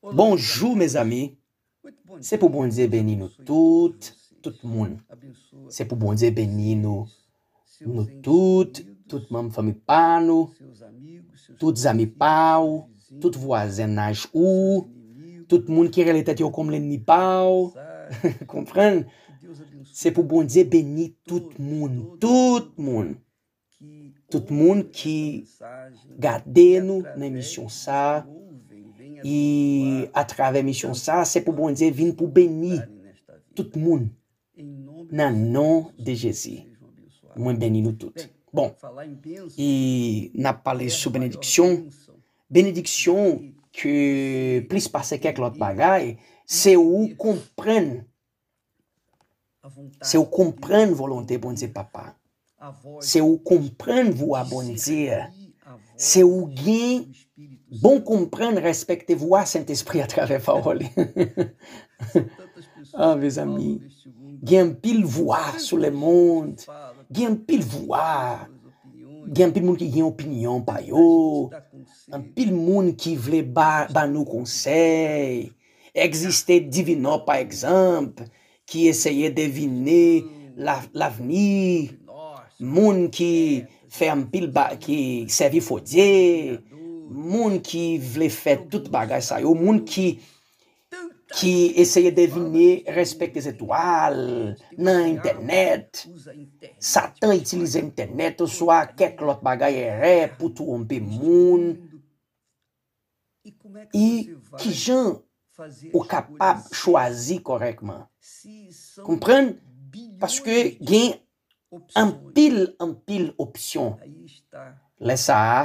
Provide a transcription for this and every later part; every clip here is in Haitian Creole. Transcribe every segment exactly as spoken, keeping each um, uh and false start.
Bonjou, mezanmi. Se pou Bondye beni nou tout, tout moun. Se pou Bondye beni nou, nou tout, tout manm fanmi pa nou, tout zanmi pa w, tout vwazinaj ou, tout moun ki rele tèt yo kòm lènmi pa w. Konprann? Se pou Bondye beni tout moun, tout moun. Tout moun ki gade nou nan emisyon sa, e atravè emisyon sa, se pou Bondye vin pou beni tout moun nan non de Jezi. Mwen beni nou tout. Bon, e n ap pale sou benediksyon. Benediksyon ke plis pase kèk lòt bagay, se ou konprann Se ou konprann volonte Bondye Papa. Se ou konprann vwa Bondye. Se ou gen bon konprann, respekte vwa Sentespri atravè pawòl li. Ah, mezanmi, gen anpil vwa sou lemonn. Gen anpil vwa. Gen anpil moun ki gen opinyon pa yo. Anpil moun ki vle ba, ba nou konsèy. Egziste divinò, pa egzanp, ki eseye devine la, lavni, moun ki fè anpil ba, ki sèvi fo dye, moun ki vle fè tout bagay sa yo, moun ki, ki eseye devine, respekte zetwal nan entènèt. Satan itilize entènèt oswa kèk lòt bagay erè pou twonpe moun. E kijan ou kapab chwazi kòrèkman? Konprann? Paske gen anpil, anpil opsyon. Lè sa a,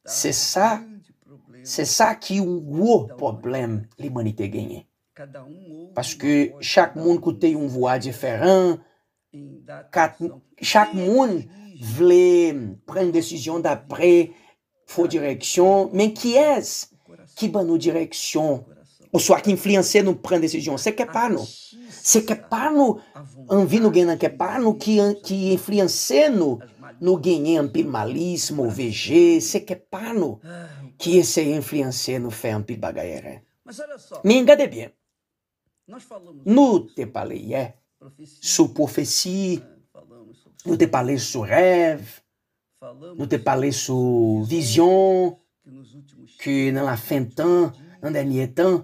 se sa, se sa ki gwo pwoblèm limanite genyen. Paske chak moun koute yon vwa diferan, kat, chak moun vle pran desizyon dapre fo direksyon, men kiyès ki ban nou direksyon, oswa ki enfliyanse nou pran desizyon? Se kè pa nou. Se kè pa nou, anvi nou gen nan kè pa nou ki, ki enfliyanse nou. Nou genyen anpil malis, move je, se kè pa nou ki eseye enfliyanse nou fè anpil bagay erè. Men gade byen, nou te pale yè sou pwofesi, nou te pale sou rèv, nou te pale sou vizyon ke nan lafen tan, nan dènye tan,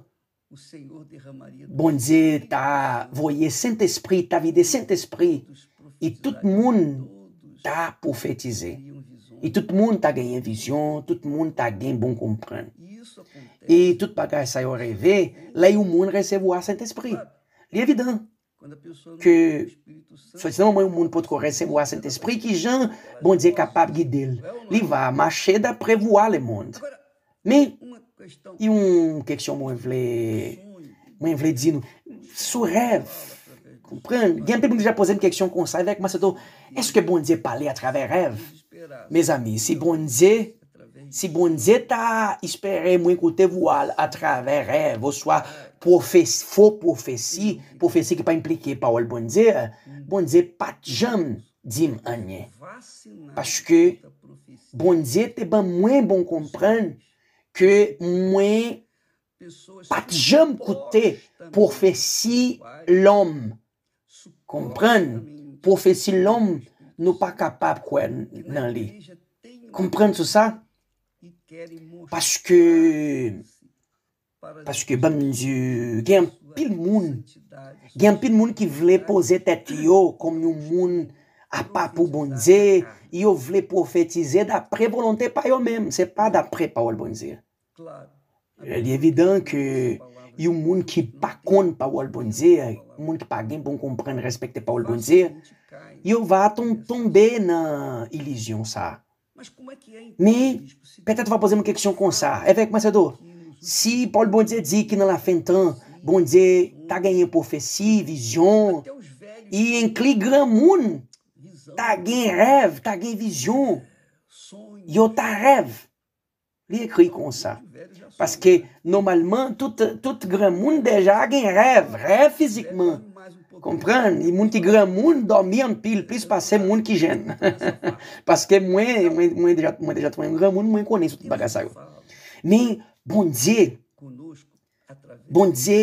Bondye ta voye Sentespri, ta vide Sentespri, e tout moun ta pwofetize. E tout moun ta genyen vizyon, tout moun ta gen bon konprann. E tout bagay sa yo rive lè yon moun resevwa Sentespri. Li evidan ke soti nan moman yon moun potko resevwa Sentespri, ki jan Bondye kapab gide l? Li va mache dapre vwa lemonn. Men, yon keksyon mwen vle, mwen vle di nou, sou rèv. Konprann? Gen anpil moun deja poze m keksyon konsa, avèk mwen, se tou, èske Bondye pale atravè rèv? Mezanmi, si Bondye, si Bondye ta espere mwen koute vwa l atravè rèv, oswa pwofes-, fo pwofesi, pwofesi ki pa enplike pawòl Bondye, Bondye pa t janm di m anyen. Paske Bondye te ban mwen bon konprann ke mwen pa t janm koute pwofesi lòm. Konprann? Pwofesi lòm, nou pa kapab kwè nan li. Konprann sou sa? Paske, paske, Bondye, gen anpil moun, gen anpil moun ki vle poze tèt yo kòm yon moun apa pou Bondye, yo vle pwofetize dapre volonte pa yo menm, se pa dapre pawòl Bondye. Li evidan ke yon moun ki pa konn pawòl Bondye, yon moun ki pa gen bon konprann, respekte pawòl Bondye, yo va ton-, tonbe nan ilizyon sa. Men, petèt w ap poze m keksyon konsa, avèk mwen, se tou, si pawòl Bondye di ki nan lafen tan, Bondye ta genyen pwofesi, vizyon, e enkli granmoun, ta gen rèv, ta gen vizyon, yo ta rèv. Li ekri konsa. Paske, nòmalman, tout, tout granmoun deja gen rèv, rèv fizikman. Konprann? E moun ki granmoun dòmi anpil, plis pase moun ki jèn. Paske mwen, mwen, mwen deja, mwen deja twò granmoun, mwen konnen tout bagay sa yo. Men, Bondye, Bondye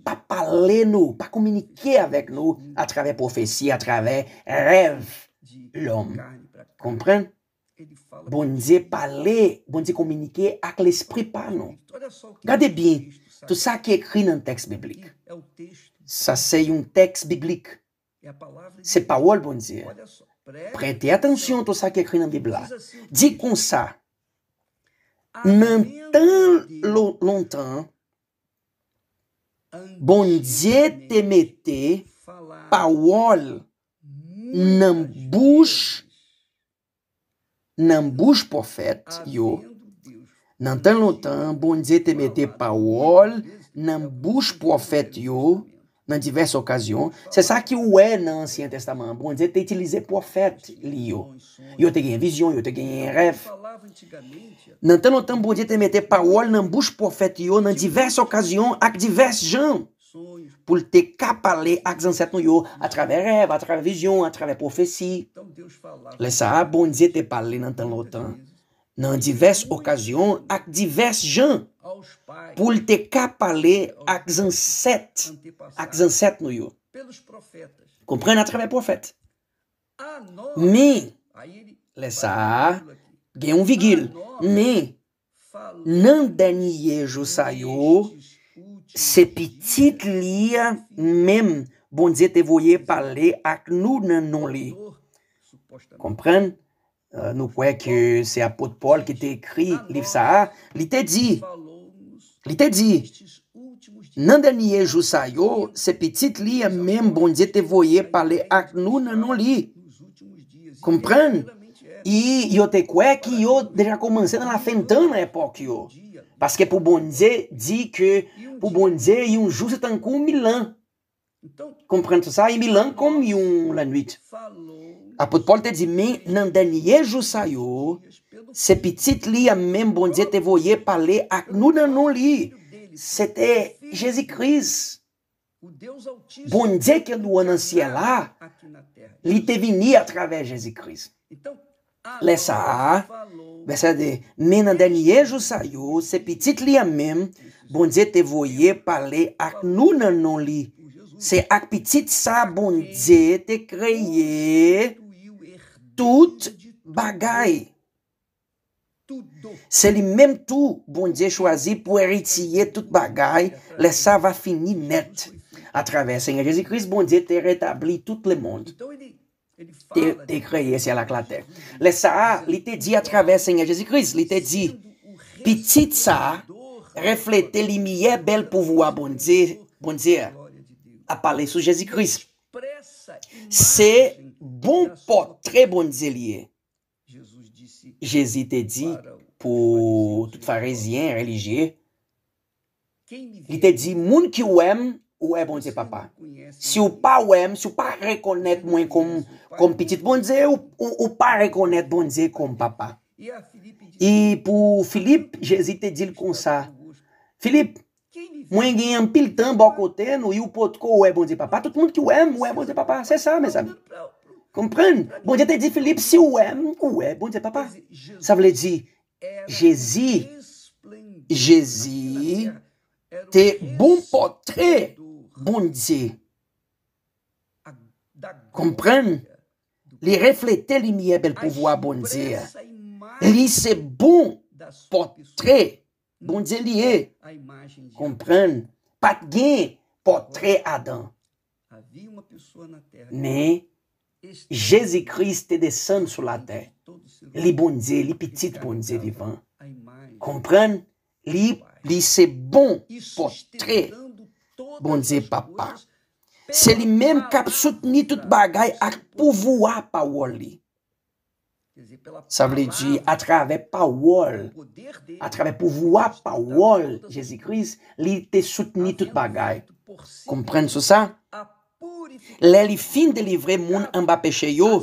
pa pale nou, pa kominike avèk nou atravè pwofesi, atravè rèv lòm. Konprann? Bondye pale, Bondye kominike ak lespri pa nou. Gade byen, tout sa ki ekri nan tèks biblik. Sa se yon tèks biblik. Se pawòl Bondye. Prete atansyon tout sa ki ekri nan Bib la. Di konsa, nan tan lo- lontan, Bondye te mete pawòl nan bouch nan bouch pwofèt yo. Nan tan lontan, Bondye te mete pawòl nan bouch pwofèt yo nan divès okazyon. Se sa ki w wè nan Ansyen Testaman an. Bondye te itilize pwofèt li yo. Yo te gen vizyon, yo te gen rèv. Nan tan lontan, Bondye te mete pawòl nan bouch pwofèt yo nan divès okazyon ak divès jan pou l te ka pale ak zansèt nou yo atravè rèv, atravè vizyon, atravè pwofesi. Lè sa a, Bondye te pale nan tan lontan, nan divès okazyon, ak divès jan, pou l te ka pale ak zansèt, ak zansèt nou yo. Konprann, atravè pwofèt. Men, lè sa a, gen yon vigil. Men, nan dènye jou sa yo, se pitit li a menm Bondye te voye pale ak nou nan non li. Konprann? Euh, nou kwè ke se apot Pòl ki te ekri liv sa a. Li te di, li te di, nan dènye jou sa yo, se pitit li a menm Bondye te voye pale ak nou nan non li. Konprann? I, yo te kwè ki yo deja kòmanse nan lafen tan nan epòk yo. Paske pou Bondye di ke, pou Bondye, yon jou se tankou mil an. Konprann sa, e mil an kòm yon lannwit. Apot Pòl te di, men nan dènye jou sa yo, se pitit li a menm Bondye te voye pale ak nou nan non li. Se te Jezi Kris. Bondye ke nou an nan syèl la, li te vini atravè Jezi Kris. Lè sa a, vèsè de, men nan dènye jou sa yo, se pitit li a menm, Bondye te voye pale ak nou nan non li. Se ak pitit sa Bondye te kreye tout bagay. Se li menm tou Bondye chwazi pou eritiye tout bagay, lè sa va fini nèt. Atravè Senyè Jezi Kris, Bondye te retabli tout lemonn. Te, te kreye syèl ak latè. Lè sa a, li te di atravè Senyè Jezi Kris, li te di, pitit sa a reflete limyè bèl pouvwa Bondye, Bondye a. Ap pale sou Jezi Kris. Se bon pòtre Bondye li ye. Jezi te di pou tout farezyen, relijye, li te di, moun ki wè m, ou wè Bondye Papa. Si w pa wè m, si w pa rekonèt mwen kòm, kòm pitit Bondye, ou, ou, ou pa rekonèt Bondye kòm Papa. E pou Filip, Jezi te di l konsa, Filip, mwen gen anpil tan bò kote nou, e w potko wè Bondye Papa. Tout moun ki wè m, wè Bondye Papa. Se sa, mezanmi. Konprann? Bondye te di Filip, si w wè m, ou wè Bondye Papa. Sa vle di, Jezi, Jezi te bon pòtre Bondye. Konprann? Li reflete limyè bèl pouvwa Bondye a. Li se bon pòtre Bondye li ye. Konprann? Pa t gen pòtre Adan. Men, Jezi Kris te desann sou latè. Li Bondye, li pitit Bondye vivan. Konprann? Li, li se bon pòtre Bondye Papa. Se li menm k ap soutni tout bagay ak pouvwa pawòl li. Sa vle di, atravè pawòl, atravè pouvwa pawòl Jezi Kris, li te soutni tout bagay. Konprann sou sa? Lè li fin delivre moun anba peche yo,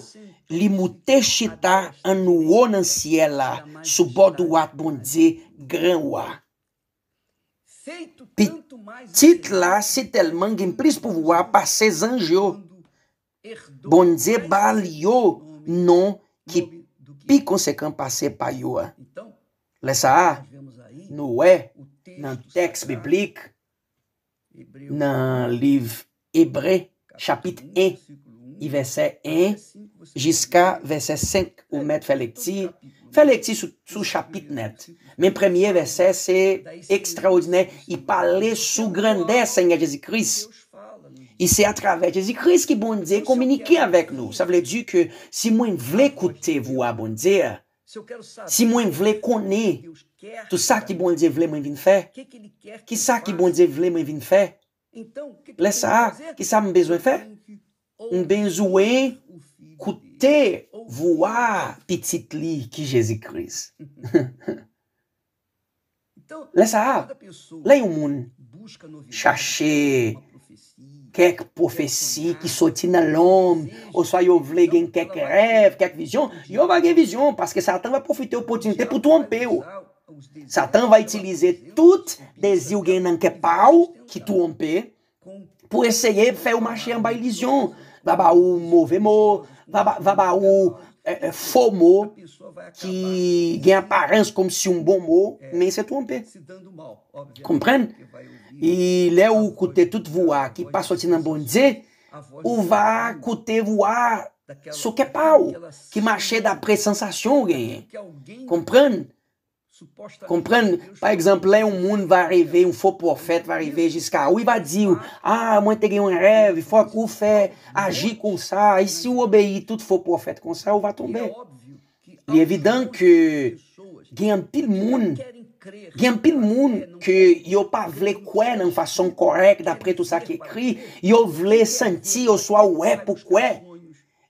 li moute chita anwo nan syèl la, sou bò dwat Bondye, gran wa. Pitit la sitèlman gen plis pouvwa pase zanj yo. Bondye ba l yo non ki pi konsekan pase pa yo a. Lè sa a, nou wè nan tèks biblik, nan liv Ebre, chapit en, vèsè en jiska vèsè senk, ou mèt fè lekti, fè lekti sou, sou chapit nèt. Men premye vèsè, se ekstraòdinè, li pale sou grandè Senyè Jezi Kris. E se atravè Jezi Kris ki Bondye kominike avèk nou. Sa vle di ke si mwen vle koute vwa Bondye a, si mwen vle konnen tout sa ki Bondye vle mwen vin fè, ki sa ki Bondye vle mwen vin fè, lè sa a, ki sa m bezwen fè? M bezwen koute vwa pitit li ki Jezi Kris. Lè sa a, lè yon moun chache kèk pwofesi ki soti nan lonm, oswa yo vle gen kèk rèv, kèk vizyon, yo va gen vizyon, paske Satan va pwofite opòtinite pou twonpe w. Satan va itilize tout dezi w gen nan kè pa w ki twonpe pou eseye fè w mache anba ilizyon. Va ba ou move mo, va ba, va ba ou eh, eh, fo mo ki gen aparans kòmsi yon bon mo, men se twonpe. Konprann? E lè ou koute tout vwa ki pa soti nan Bondye, ou va koute vwa sou kè pa w, ki mache dapre sansasyon ou genyen. Konprann? Konprann? Pa egzanp, lè yon moun va rive, yon fo pwofèt va rive jiska ou, li va di w, ah, mwen te gen yon rèv, fòk ou fè aji konsa. E si w obeyi tout fo pwofèt konsa, ou va tonbe. Li evidan ke gen anpil moun, gen anpil moun ke yo pa vle kwè nan fason kòrèk, dapre tout sa ki ekri. Yo vle santi oswa wè pou kwè.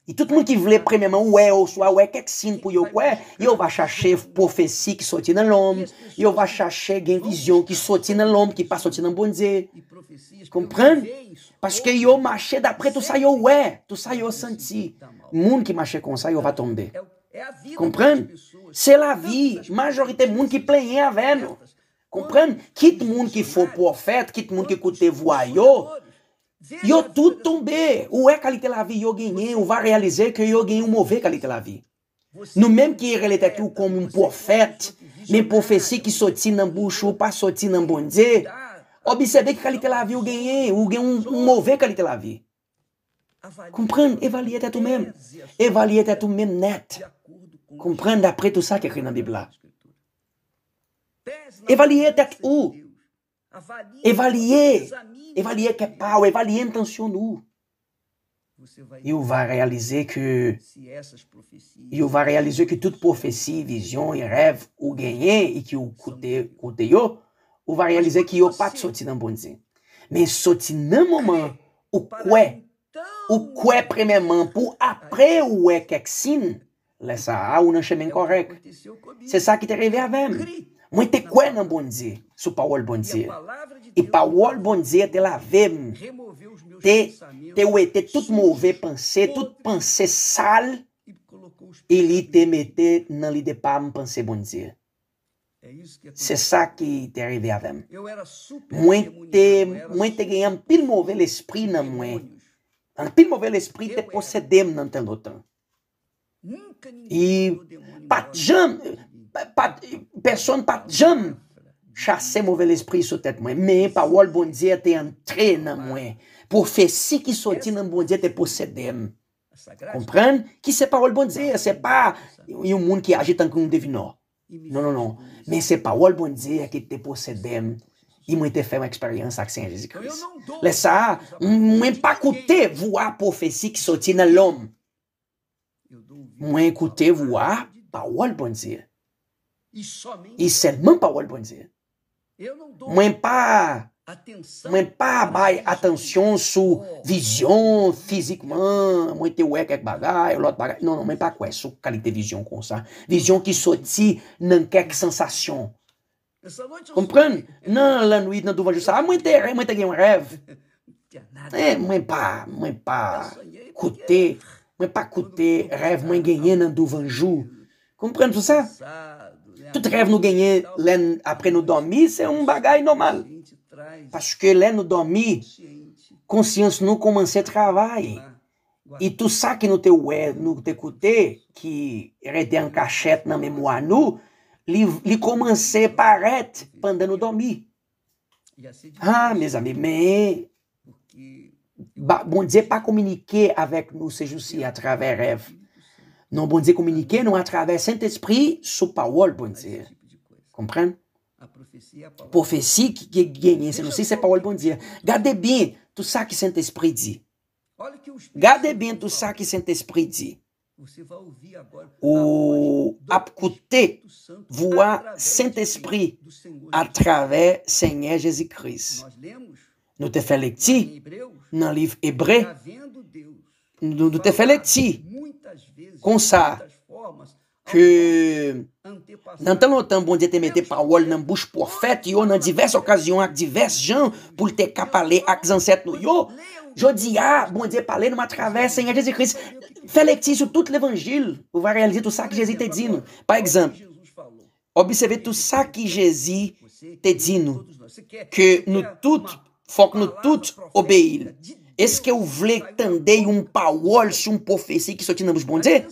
E tout moun ki vle premyèman wè oswa wè kèk siy pou yo kwè, yo va chache pwofesi ki soti nan lonm, yo va chache gen vizyon ki soti nan lonm, ki pa soti nan Bondye. Konprann? Paske yo mache dapre tout sa yo wè, tout sa yo santi. Moun ki mache konsa, yo va tonbe. Konprann? Se lavi, majorite moun ki plenyen avè nou. Konprann? Kit moun ki fo pwofèt, kit moun ki koute vwa yo, yo tout tonbe. Ou wè kalite lavi yo genyen, ou va reyalize ke yo gen yon move kalite lavi. Nou menm ki rele tèt ou kòm yon pwofèt, men pwofesi ki soti nan bouch ou pa soti nan Bondye, obsève ki kalite lavi ou genyen, ou gen yon, yon move kalite lavi. Konprann, evalye tèt ou menm. Evalye tèt ou menm nèt. Konprann dapre tout sa ki ekri nan Bib la. Evalye tèt ou. Evalye, evalye kè pa w, evalye entansyon nou. E ou va reyalize ke, e ou va reyalize ke tout pwofesi, vizyon e rèv ou genyen e ki ou koute, koute yo, ou va reyalize ke yo pa t soti nan Bondye. Men soti nan moman ou kwè, ou kwè premyèman pou apre ou wè kèk siy, lè sa a ou nan chemen kòrèk. Se sa ki te rive avè m. Mwen te kwè nan Bondye, sou pawòl Bondye. E pawòl Bondye te lave m, te, te wete tout move panse, tout panse sal, e li te mete nan lide pa m panse Bondye. Se sa ki te rive avè m. Mwen te, mwen te gen anpil move lespri nan mwen. Anpil move lespri te posede m nan tan lontan. E pa t janm, pa, pa, pèsonn pa t janm chase move lespri sou tèt mwen. Men pawòl Bondye te antre nan mwen. Pwofesi ki soti nan Bondye te posede m. Konprann? Ki se pawòl Bondye, se pa yon moun ki aji tankou yon devinò. Non, non, non. Men se pawòl Bondye ki te posede m. E mwen te fè yon eksperyans ak Senyè Jezi Kris. Lè sa a, mwen pa koute vwa pwofesi ki soti nan lonm. Mwen koute vwa pawòl Bondye. E sèlman pawòl Bondye. Mwen pa, mwen pa bay atansyon sou vizyon fizikman, mwen te wè kèk bagay, lòt bagay. Non, non, mwen pa kwè sou kalite vizyon konsa. Vizyon ki soti nan kèk sansasyon. Konprann? Nan lannwit, nan douvan jou sa a, mwen te, mwen te gen yon rèv. Eh, mwen pa, mwen pa koute, mwen pa koute rèv mwen genyen nan douvan jou. Konprann tout sa? Tout rèv nou genyen lè n, apre nou dòmi, se yon bagay nòmal. Paske lè nou dòmi, konsyans nou kòmanse travay. E tout sa ke nou te wè, nou te koute, ki rete an kachèt nan memwa nou, li, li kòmanse parèt pandan nou dòmi. Ah, mezanmi, men ba- Bondye pa kominike avèk nou sejousi atravè rèv. Non, Bondye kominike nou atravè Sentespri sou pawòl Bondye. Konprann? Pwofesi ki ki genyen sejousi se pawòl Bondye. Gade byen tout sa ki Sentespri di. Gade byen tout sa ki Sentespri di. Ou ap koute vwa Sentespri atravè Senyè Jezi Kris. Nou te fè lekti nan liv Ebre. Nou, nou te fè lekti konsa ke nan tan lontan, Bondye te mete pawòl nan bouch pwofèt yo nan divès okazyon ak divès jan pou l te ka pale ak zansèt nou yo. Jodi a, Bondye pale nou atravè Senyè Jezi Kris. Fè lekti sou tout levanjil, ou va reyalize tout sa ki Jezi te di nou. Pa egzanp, obsève tout sa ki Jezi te di nou, ke nou tout, fòk nou tout obeyi l. Èske w vle tande yon pawòl sou yon pwofesi ki soti nan bouch Bondye?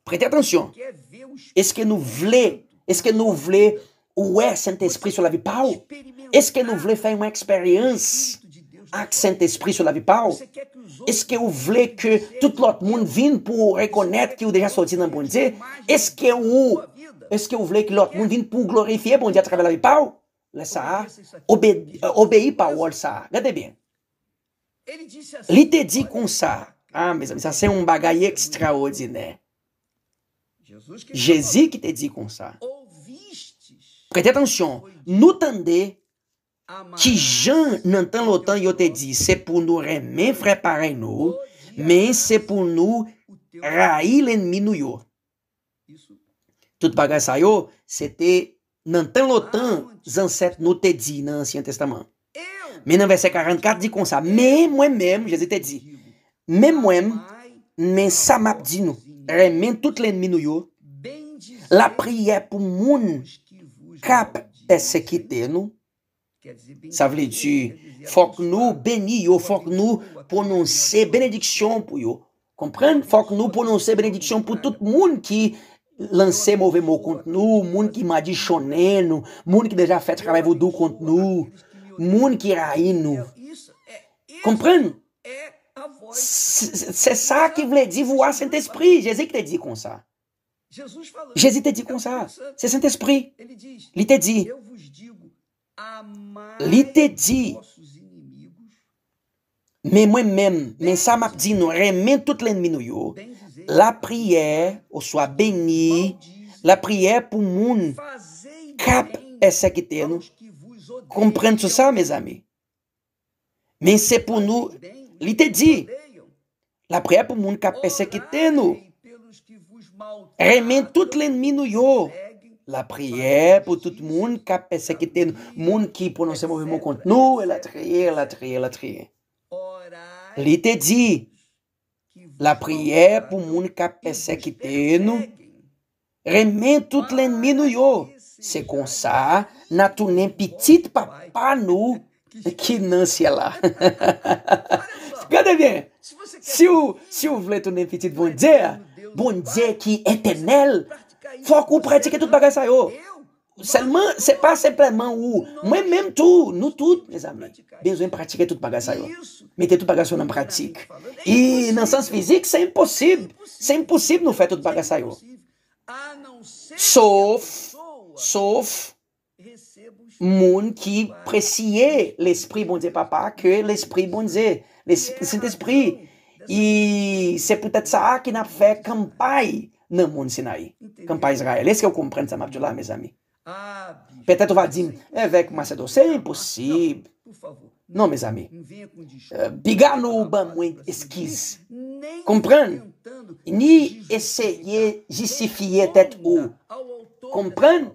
Prete atansyon. Èske nou vle, èske nou vle wè Sentespri sou lavi pa w? Èske nou vle fè yon eksperyans ak Sentespri sou lavi pa w? Èske w vle ke tout lòt moun vin pou rekonèt ke w deja soti nan Bondye? Èske ou, èske w vle ke lòt moun vin pou glorifye Bondye atravè lavi pa w? Lè sa a, obe- obeyi pawòl sa a. Gade byen. Li te di konsa. Ah, mezanmi, sa se yon bagay ekstraòdinè. Jezi ki te di konsa. Prete atansyon, nou tande ki jan nan tan lontan yo te di se pou nou renmen frè parèy nou, men se pou nou rayi lènmi nou yo. Tout bagay sa yo, se te nan tan lontan zansèt nou te di nan Ansyen Testaman. Men nan vèsè karannkat di konsa, men mwen menm, Jezi te di, men mwen, men sa m ap di nou, renmen tout lènmi nou yo, lapriyè pou moun k ap pèsekite nou, sa vle di, fòk nou beni yo, fòk nou pwononse benediksyon pou yo. Konprann? Fòk nou pwononse benediksyon pou tout moun ki lanse move mo kont nou, moun ki madichonnen nou, moun ki deja fè travay vodou kont nou, moun ki rayi nou. Konprann? Se se sa ki vle di vwa Sentespri. Jezi ki te di konsa. Jezi te di konsa. Se Sentespri. Li te di, li te di, men mwen menm, men sa m ap di nou, renmen tout lènmi nou yo, lapriyè, oswa beni, lapriyè pou moun k ap pèsekite nou. Konprann sou sa, mezanmi. Men se pou nou, li te di, lapriyè pou moun k ap pèsekite nou. Renmen tout lènmi nou yo. Lapriyè pou tout moun k ap pèsekite nou. Moun ki pwononse move mo kont nou, elatriye, elatriye, elatriye. Li te di, lapriyè pou moun k ap pèsekite nou. Renmen tout lènmi nou yo. Se konsa, n a tounen pitit Papa nou ki nan syèl la. Gade byen, si w, si w vle tounen pitit Bondye a, Bondye ki etènèl, fòk ou pratike tout bagay sa yo. Sèlman, se pa senpleman ou. Mwen menm tou, nou tout, mezanmi, bezwen pratike tout bagay sa yo. Mete tout bagay sa yo nan pratik. E nan sans fizik, se enposib. Se enposib nou fè tout bagay sa yo. Sof, sof moun ki presye Lespri Bondye Papa, ke Lespri Bondye, Lespri, Sentespri. E se poutèt sa a ke n ap fè kanpay nan mòn Sinayi. Kanpay Izrayèl. Èske w konprann sa m ap di w la, mezanmi? Petèt ou va di m, evèk Macedo, se enposib. Non, mezanmi. Eh, piga nou ban mwen eskiz. Konprann? Ni eseye jistifye tèt ou. Konprann?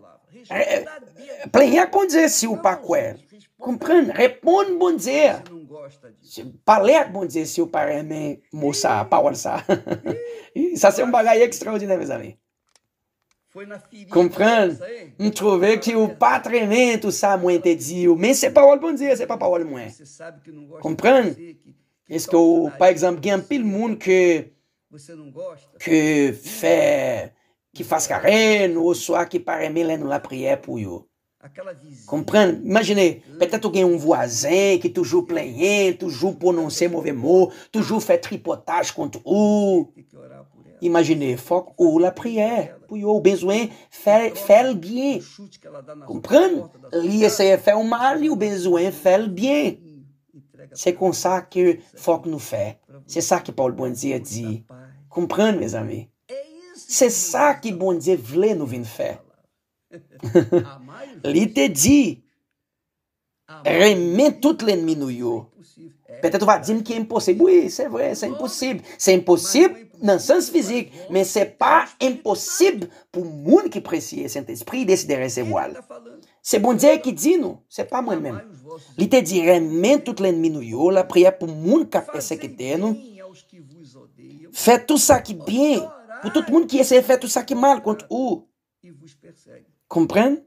Eh, eh, plenyen ak Bondye si w pa kwè. Konprann? Reponn Bondye. Pale ak Bondye si w pa renmen mo sa, pawòl sa. Sa se yon bagay ekstraòdinè, mezanmi. Konprann? M twouve ke w pa t renmen tout sa mwen te di w, men se pawòl Bondye, se pa pawòl mwen. Konprann? Èske w, pa egzanp, gen anpil moun ke, ke fè, ki fas kare nou, oswa ki pa renmen lè nou lapriyè pou yo? Konprann? Imajine, petèt ou gen yon vwazen ki toujou plenyen, toujou pwononse move mo, toujou fè tripotaj kont ou. Imajine, fòk ou lapriyè pou yo, ou bezwen fè, fè l byen. Konprann? Li eseye fè w mal, ou bezwen fè l byen. Se konsa ke fòk nou fè. Se sa ke pawòl Bondye di. Konprann, mezanmi? Se sa ki Bondye vle nou vin fè. Li te di, renmen tout lènmi nou yo. Petèt ou va di m ki enposib. Wi, se vre, se enposib. Se enposib nan sans fizik, men se pa enposib pou moun ki presye Sentespri deside resevwa l. Se Bondye ki di nou, se pa mwen menm. Li te di, renmen tout lènmi nou yo, lapriyè pou moun k ap pèsekite nou. Fè tou sa ki byen pou tout moun ki eseye fè tou sa ki mal kont ou. Konprann?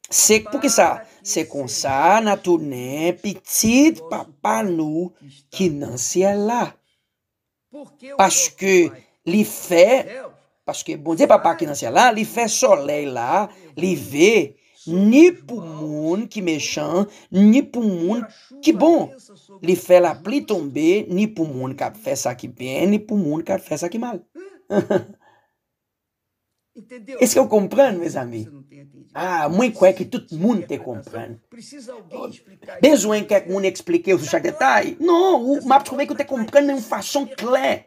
Se poukisa? Se konsa n a tounen pitit Papa nou ki nan syèl la. Paske li fè, paske Bondye Papa ki nan syèl la, li fè solèy la leve, ni pou moun ki mechan, ni pou moun ki bon. Li fè lapli tonbe, ni pou moun k ap fè sa ki byen, ni pou moun k ap fè sa ki mal. Èske w konprann, mezanmi? Ah, mwen kwè ke tout moun te konprann. Bezwen kèk moun eksplike w sou chak detay? Non, ou, m ap twouve ke w te konprann nan yon fason klè.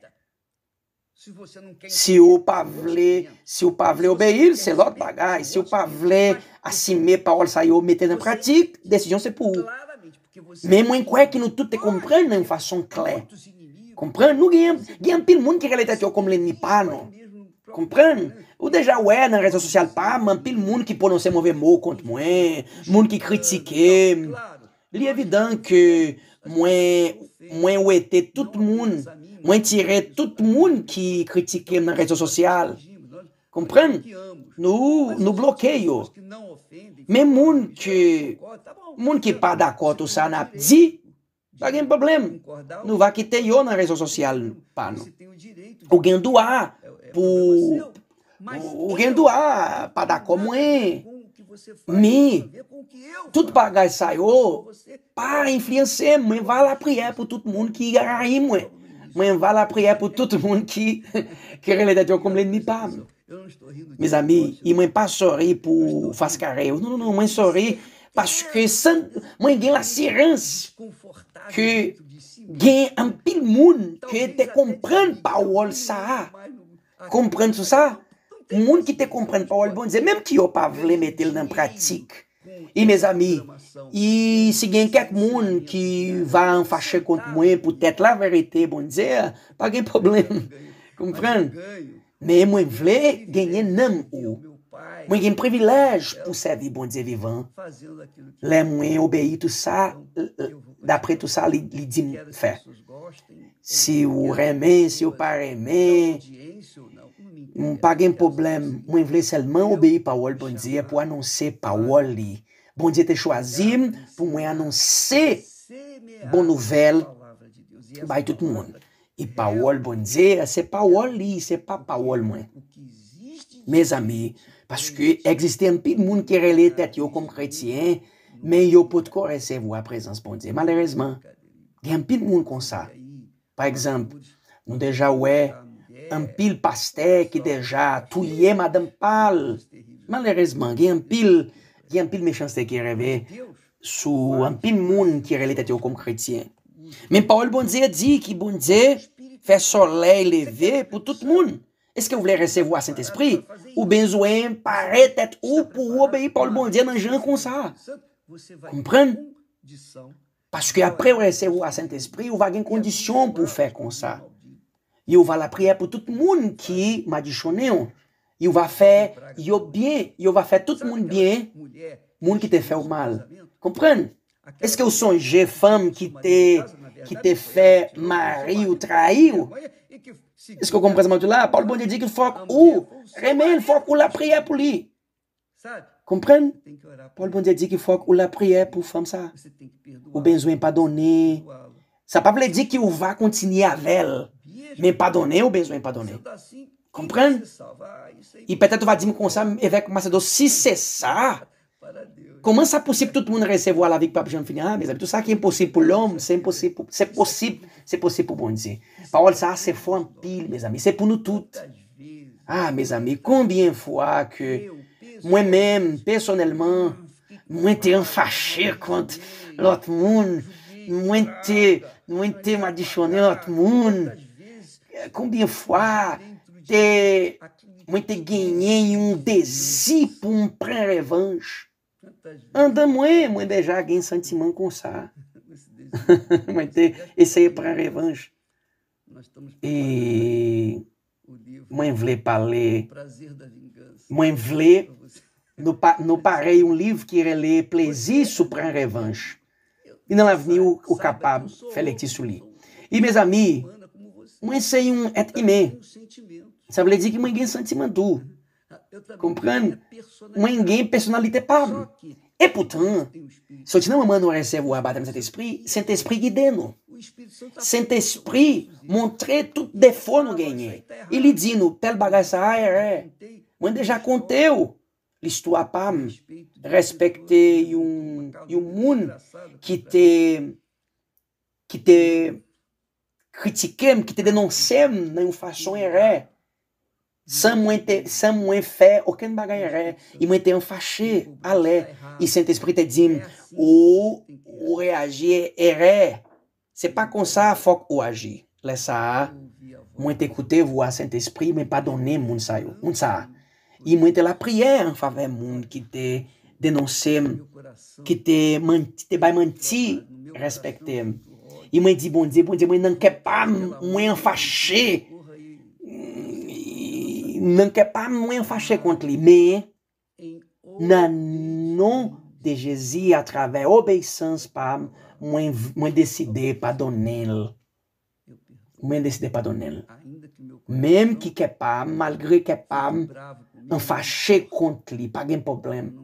Si w pa vle, si w pa vle obeyi l, se lòt bagay. Si w pa vle asime pawòl sa yo, mete nan pratik, desizyon se pou ou. Men mwen kwè ke nou tout te konprann nan yon fason klè. Konprann? Nou gen, gen anpil moun ki rele tèt yo kòm lènmi pa nou. Konprann? Ou deja wè nan rezo sosyal pa m, anpil moun ki pwononse move mo kont mwen, moun ki kritike m. Li evidan ke mwen, mwen wete tout moun, mwen tire tout moun ki kritike m nan rezo sosyal. Konprann? Nou, nou bloke yo. Men moun ke, moun ki pa dakò tou sa n ap di, pa gen pwoblèm. Nou va kite yo nan rezo sosyal pa nou. Ou gen dwa pou, ou gen dwa pa dakò mwen. Men, tout bagay sa yo pa enfliyanse m. Mwen va lapriyè pou tout moun ki rayi mwen. Mwen va lapriyè pou tout moun ki, ki rele tèt yo kòm lènmi pa m. Mezanmi, e mwen pa sòri pou fas kare yo. Non, non, non, mwen sòri paske san, mwen gen lasirans ke gen anpil moun ke te konprann pawòl sa a. Konprann sou sa? Moun ki te konprann pawòl Bondye, menm ki yo pa vle mete l nan pratik. E mezanmi, e si gen kèk moun ki va fache kont mwen poutèt laverite Bondye a, pa gen pwoblèm. Konprann? Men mwen vle genyen nanm ou. Mwen gen privilèj pou sèvi Bondye vivan. Lè mwen obeyi tou sa, dapre tou sa li, li di m fè. Si w renmen, si w pa renmen, m pa gen pwoblèm. Mwen vle sèlman obeyi pawòl Bondye pou anonse pawòl li. Bondye te chwazi m pou mwen anonse bon nouvèl bay tout moun. E pawòl Bondye, se pawòl li, se pa pawòl mwen. Mezanmi, paske egziste anpil moun ki rele tèt yo kòm kretyen, men yo potko resevwa prezans Bondye. Malerezman, gen anpil moun konsa. Pa egzanp, nou deja wè anpil pastè ki deja touye madanm pa l. Malerezman, gen anpil, gen anpil mechanste ki rive sou anpil moun ki rele tèt yo kòm kretyen. Men pawòl Bondye di ki Bondye fè solèy leve pou tout moun. Èske w vle resevwa Sentespri? Ou bezwen pare tèt ou pou w obeyi pawòl Bondye nan jan konsa. Konprann? Paske apre w resevwa Sentespri, ou va gen kondisyon pou w fè konsa. Yo va lapriyè pou tout moun ki madichonnen w. Yo va fè yo byen, yo va fè tout moun byen, moun ki te fè w mal. Konprann? Èske w sonje fanm ki te, ki te fè mari w trayi w? Èske w konprann sa m ap di w la? Pawòl Bondye di ke fòk ou renmen l, fòk ou lapriyè pou li. Konprann? Pawòl Bondye di ke fòk ou lapriyè pou fanm sa. Ou bezwen padone. Sa pa vle di ke ou va kontinye avè l. Men padone, ou bezwen padone. Konprann? E petèt ou va di m konsa, evèk Macedo, si se sa, Kòman sa posib tout moun resevwa lavi k p ap janm fini? Ah, mezanmi, tout sa ki enposib pou lòm, se enposib pou, se posib, se posib pou Bondye. Pawòl sa a se fò anpil, mezanmi. Se pou nou tout. Ah, mezanmi, konbyen fwa ke mwen menm, pèsonèlman, mwen te anfache kont lòt moun, mwen te, mwen te madichonnen lòt moun. Konbyen fwa te, mwen te genyen yon dezi pou m pran revanj? Anndan mwen, mwen deja gen santiman konsa. Mwen te eseye pran revanj. E mwen vle pale, mwen vle nou, pa, nou pare yon liv ki rele Plezi sou pran revanj. E nan lavni, ou, ou kapab fè lekti sou li. E mezanmi, mwen se yon èt imen. Sa vle di ke mwen gen santiman tou. Konprann? Mwen gen pèsonalite pa m. Epoutan, soti nan moman nou resevwa batèm Sentespri, Sentespri gide nou. Sentespri montre tout defo nou genyen. E li di nou, tèl bagay sa a erè. Mwen deja konte w listwa pa m. Respekte yon, yon moun ki te, ki te kritike m, ki te denonse m nan yon fason erè. San mwen te, san mwen fè okenn bagay erè, e mwen te anfache, alè, e Sentespri te di m, ou, ou reyaji erè. Se pa konsa fòk ou aji. Lè sa a, mwen te koute vwa Sentespri, mwen padone moun sa yo, moun sa a. E mwen te lapriyè an favè moun ki te denonse m, ki te manti, te bay manti, respekte m. E mwen di Bondye, Bondye, mwen nan kè pa m, mwen anfache. Nan kè pa m, mwen anfache kont li. Men, nan non de Jezi, atravè obeyisans pa m, mwen, mwen deside padone l. Mwen deside padone l. Menm ki kè pa m, malgre kè pa m, m fache kont li, pa gen pwoblèm.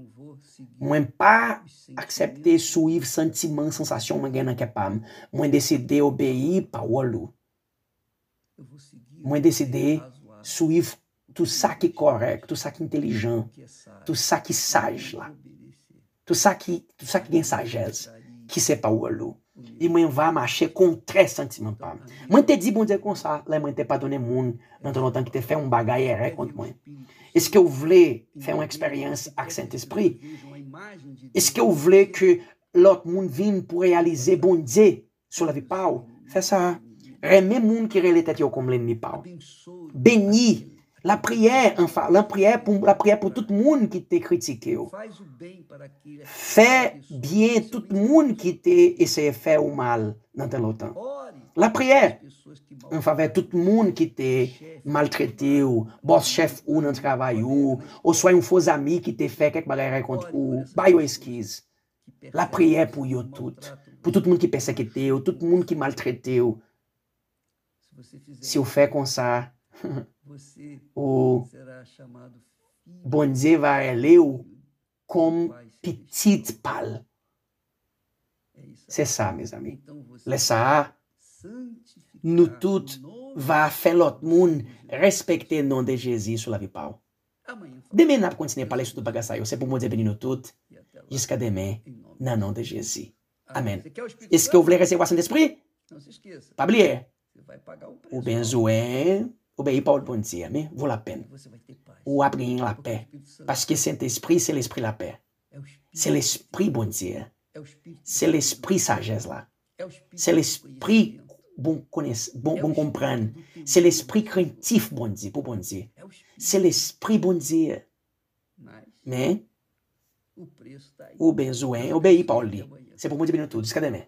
Mwen pa aksepte swiv santiman, sansasyon mwen gen nan kè pa m. Mwen deside obeyi pawòl ou. Mwen deside swiv tout sa ki kòrèk, tout sa ki entèlijan, tout sa ki saj la. Tout sa ki, tout sa ki gen sajès, ki se pawòl ou. E mwen va mache kontrè santiman pa m. Mwen te di Bondye konsa, lè mwen te padone moun nan tan lontan ki te fè yon bagay erè kont mwen. Èske w vle fè yon eksperyans ak Sentespri? Èske w vle ke lòt moun vin pou reyalize Bondye sou lavi pa w? Fè sa. Renmen moun ki rele tèt yo kòm lènmi pa w. Beni. Lapriyè, anfa, lapriyè pou, lapriyè pou tout moun ki te kritike w. Fè byen tout moun ki te eseye fè w mal nan tan lontan. Lapriyè an favè tout moun ki te maltrete w, bòs chèf ou nan travay ou, oswa yon fo zanmi ki te fè kèk bagay erè kont ou. Ba yo eskiz. Lapriyè pou yo tout. Pou tout moun ki pèsekite w, tout moun ki maltrete w. Si w fè konsa, ou, Bondye va rele w kòm pitit pa l. Se sa, mezanmi. Lè sa a, nou tout va fè lòt moun respekte non de Jezi sou lavi pa w. Demen, n ap kontinye pale sou tout bagay sa yo. Se pou Bondye beni nou tout. Jiska demen, nan non de Jezi. Amèn. Èske w vle resevwa Sentespri? Pa bliye, ou bezwen obeyi pawòl Bondye a, men vo lapèn. Ou ap genyen lapè. Paske Sentespri se lespri lapè. Se lespri Bondye a. Se lespri sajès la. Se lespri bon kones, bon, bon konprann. Se lespri krentif Bondye, pou Bondye. Se lespri Bondye. Men, ou bezwen obeyi pawòl li. Se pou Bondye beni nou tout. Jiska demen.